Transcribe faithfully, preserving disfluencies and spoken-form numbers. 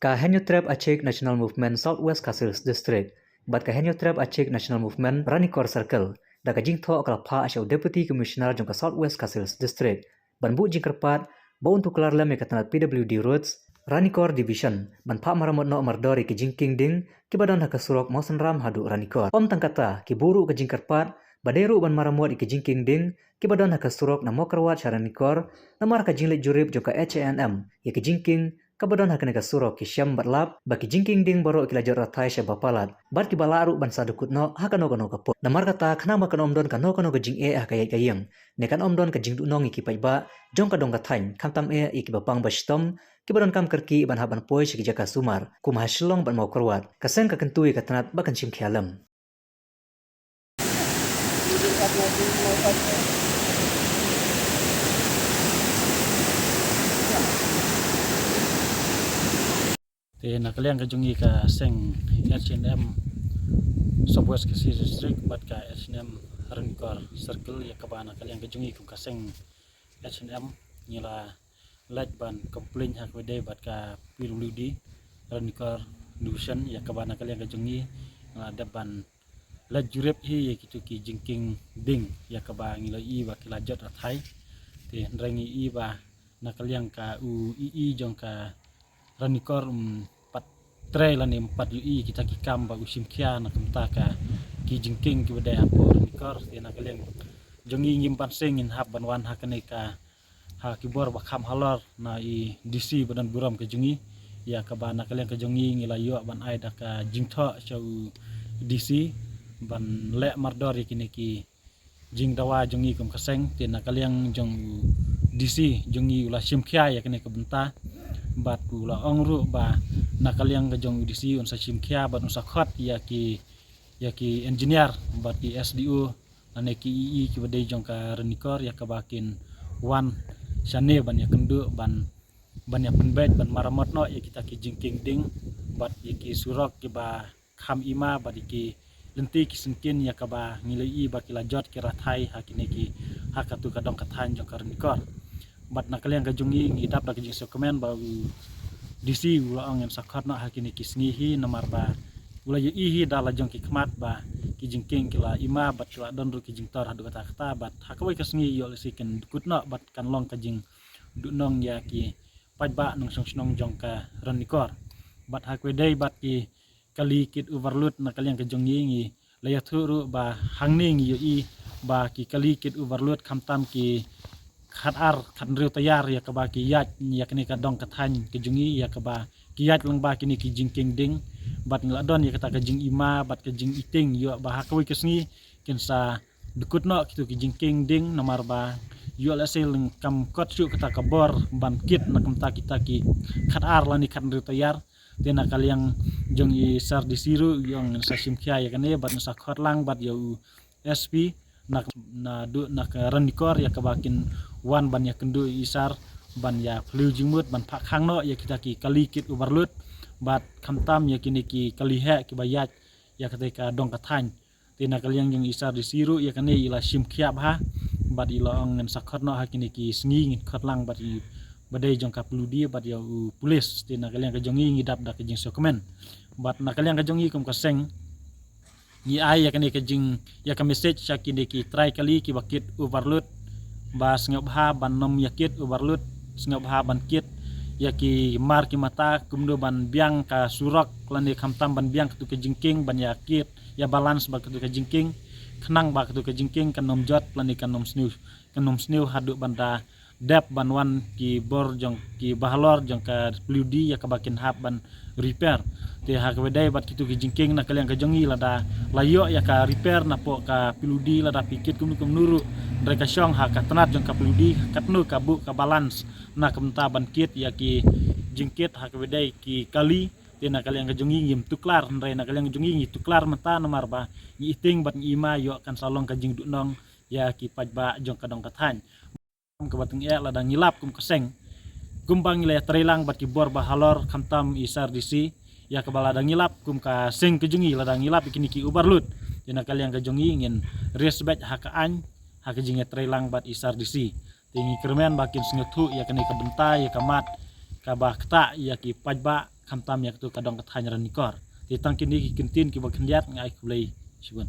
Ka Hynñiewtrep Achik National Movement South West Khasi Hills District bad ka Hynñiewtrep Achik National Movement Ranikor Circle, da ka jingthoh ka la phah sha u Deputy Commissioner jong ka South West Khasi Hills District ban buh jingkyrpad ba un tuklar lem ïa ka tnat P W D Roads, Ranikor Division, ban phah maramot noh mardor ïa ki jingkieng dieng kiba don ha ka surok Mawsynram haduh Ranikor. Ym tang kata, ki buh ruh ka jingkyrpad ba dei ruh ban maramot ïa ki jingkieng dieng kiba don ha ka surok na Mawkyrwat sha Ranikor, namar ka jingleit jurip jong ka H A N M ïa ki jingkieng kaba don ha kane ka surok ki shem bad lap ba ki jingkieng dieng baroh ki la jot rathai sha ba palat, bad kiba lah ruh ban sa dkut noh ha kano kano ka por. Namar kata, khnang ba kan ym don kano kano ka jingeh ha ka ïaid ka ïeng, ne kan ym don ka jingduhnong ïa ki paidbah jong ka dong ka thaiñ, khamtam eh ïa kiba pang ba shitom, kiba donkam kyrkieh ban hap ban poi sha ki jaka sumar kum ha Shillong bad Mawkyrwat, ka seng ka kyntu ïa ka tnat ba kan shim khia lem. Te na ka liang ka jong ngi ka seng H A N M South West Khasi District bad ka H A N M Ranikor Circle, ïa kaba na ka liang ka jong ngi kum ka seng H A N M ngi la leit ban complain ha kaba ïadei bad ka P W D Ranikor Division, ïa kaba na ka liang ka jong ngi ngi la dep ban leit jurip hi ïa kitu ki jingkieng dieng ïa kaba ngi la ïohi ba ki la jot rathai. Te hynrei ngi ïohi ba na ka liang ka u E E jong ka Ranikor, um, pat trei lane um pat ïohi kita ki kam ba u shim khia na ka bynta ka ki jingkieng kiba dei hapoh Ranikor. Te na ka liang jong ngi ngim banse ngin hap ban wan ha kane ka, ha ki bor ba kham halor na i D C ba don burom ka jong ngi, ïa kaba na ka liang ka jong ngi ngi la ïoh ban ai da ka jingthoh sha u D C ban leh mardor ïa kine ki jingdawa jong ngi kum ka seng. Te na ka liang jong u D C jong ngi u la shim khia ïa kane ka bynta bad u la ong ruh ba na ka liang ka jong u D C un sa shim khia bad un sa khot ïa ki, ïa ki engineer bad ki S D O lane ki E E kiba dei jong ka Ranikor ïa kaba kin wan shane ban ïakynduh ban, ban ïapynbeit ban maramot noh ïa kita ki jingkieng dieng bad ïa ki surok kiba kham ima bad ïa ki lynti ki syngkien ïa kaba ngi la ïohi ba ki la jot ki rathai ha kine ki, ha katu ka dong ka thaiñ jong ka Ranikor. Bad na ka liang ka jong ngi ngi dap da ka jingsngewkmen ba u D C u la ong yn sa khot noh ha kine ki sngi hi namar ba u la ïohi hi da la jong ki khmat ba ki jingkieng ki la ima bad ki la don ruh ki jingtor haduh katta katta bad ha kawei ka sngi ïoh lehse kin dkut noh bad kan long ka jingduhnong ïa ki paidbah nongshong shnong jong ka Ranikor. Bad ha kaba ïadei bad ki kali kit overload na ka liang ka jong ngi ngi la ïathuh ruh ba hangne ngi ïohi ba ki kali kit overload khamtam ki khat ar khat hynriew taïar ïa kaba ki ïaid ïa kane ka dong ka thaiñ ka jong ngi ïa kaba ki ïaid lyngba kine ki jingkieng dieng bad ngi la don ïa kata ka jingima bad ka jingitieng ïoh ba ha kawei ka sngi kin sa dkut noh kitu ki jingkieng dieng namar ba ïoh lehse lyngkam kot shuh kata ka bor ban kit na ka bynta kita ki khat ar lane khat hynriew taïar. Te na ka liang jong i Sir D C ruh u ong yn sa shim khia ïa kane bad yn sa khot lang bad ïa u S P na, naduh na ka Ranikor ïa kaba kin wan ban ïakynduh ïa i Sir ban ïa phylliew jingmut ban phah khang noh ïa kita ki kali kit overload bad khamtam ïa kine ki kali heh kiba ïaid ïa kata ka dong ka thaiñ. Te na ka liang jong i Sir D C ruh ïa kane i la shim khia bha bad i la ong yn sa khot noh ha kine ki sngi ngin khot lang bad i ba dei jong ka P W D bad ïa u police. Te na ka liang ka jong ngi ngi dap da ka jingsngewkmen bad na ka liang ka jong ngi kum ka seng ngi ai ïa kane ka jing, ïa ka message sha kine ki trai kali kiba kit overload ba sngewbha ban nym ïa kit overload, sngewbha ban kit ïa ki mar ki mata kumno ban biang ka surok lane khamtam ban biang katu ka jingkieng ban ïa kit ïa balance bad katu ka jingkieng khnang ba katu ka jingkieng kan nym jot lane kan nym sniew, kan nym sniew haduh ban da dep ban wan ki bor jong ki bahalor jong ka P W D ïa kaba kin hap ban repair. Te ha kaba ïadei bad kitu ki jingkieng na ka liang ka jong ngi lada la ïoh ïa ka repair napoh ka P W D lada phi kit kumno kumno ruh, hynrei ka shong ha ka tnat jong ka P W D katno ka buh ka balance na ka bynta ban kit ïa ki jingkit ha kaba ïadei ki kali. Te na ka liang ka jong ngi ngim tuklar, hynrei na ka liang ka jong ngi ngi tuklar mynta namar ba ngi itieng bad ngi ima ïoh kan sa long ka jingduhnong ïa ki paidbah jong ka dong ka thaiñ. Kaba tyngeh lada ngi lap kum ka seng, kumba ngi la ïatrei lang bad ki bor bahalor khamtam i Sir D C ïa kaba lada ngi lap kum ka seng ka jong ngi lada ngi lap ïa kine ki overload, ïa na ka liang ka jong ngi ngin respect ha ka aiñ ha ka jingïatrei lang bad i Sir D C. Te ngi kyrmen ba kin sngewthuh ïa kane ka bynta ïa ka mat kaba ktah ïa ki paidbah khamtam ïa katu ka dong ka thaiñ Ranikor. Te tang kine ki kyntien kiba khyndiat, nga ai khublei shibun.